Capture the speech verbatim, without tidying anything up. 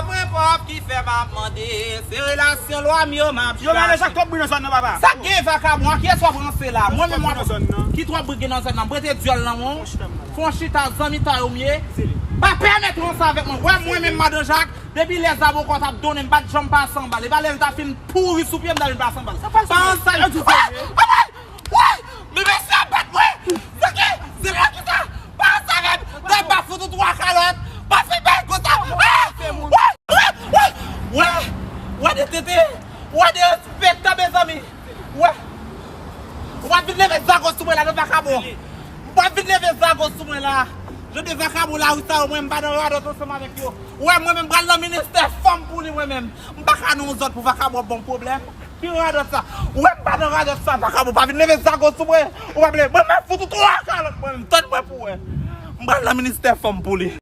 Mwen pòv ki fè m ap mande, se relasyon lwa m yo m ap chache. Yo, men Jacques, twòp bri nan zòn nan, papa. Sa k gen vakabon an, kiyès w ap ranse la? Mwen menm w ap, ki twòp bri gen nan zòn nan? M prete dyòl nan men w. Fè yon chita, zanmi ta yo m ye. Pa pèmèt ranse avèk mwen. Wè mwen menm, madan Jak, depi lè zaboka w t ap donnen m, m pa t janm pase anba l. E pa lè l ta fin pouri sou pye m, m ta vin pase anba l. Pa ranse avèk mwen. Woy! Men mesye ap bat mwen! Sa ki? Se la ki sa? Pa sa menm! Dèyè m pa fout ou twa kalòt! Pa fè bagay konsa! Ah! Wè! Wè! Wè! Wè! Wè de tete! Wè de respè, mezanmi! Wè! Ou pa vin leve zago sou mwen la, non, vakabon! Ou pa vin leve zago sou mwen la! Jan de vakabon lari sa yo, mwen, m pa nan radòt ansanm avèk yo! Wè, mwen menm, m pral nan ministè fanm pou li, mwen menm! M pa ka nan yon zòn pou vakabon ban m pwoblèm! Ki radòt sa? Ou wè m pa nan radòt sa, vakabon, pa vin leve zago sou mwen. Ou pa vle, mwen, mwen fout ou twa kalòt mwen menm, tann mwen pou wè. M pral nan ministè fanm pou li.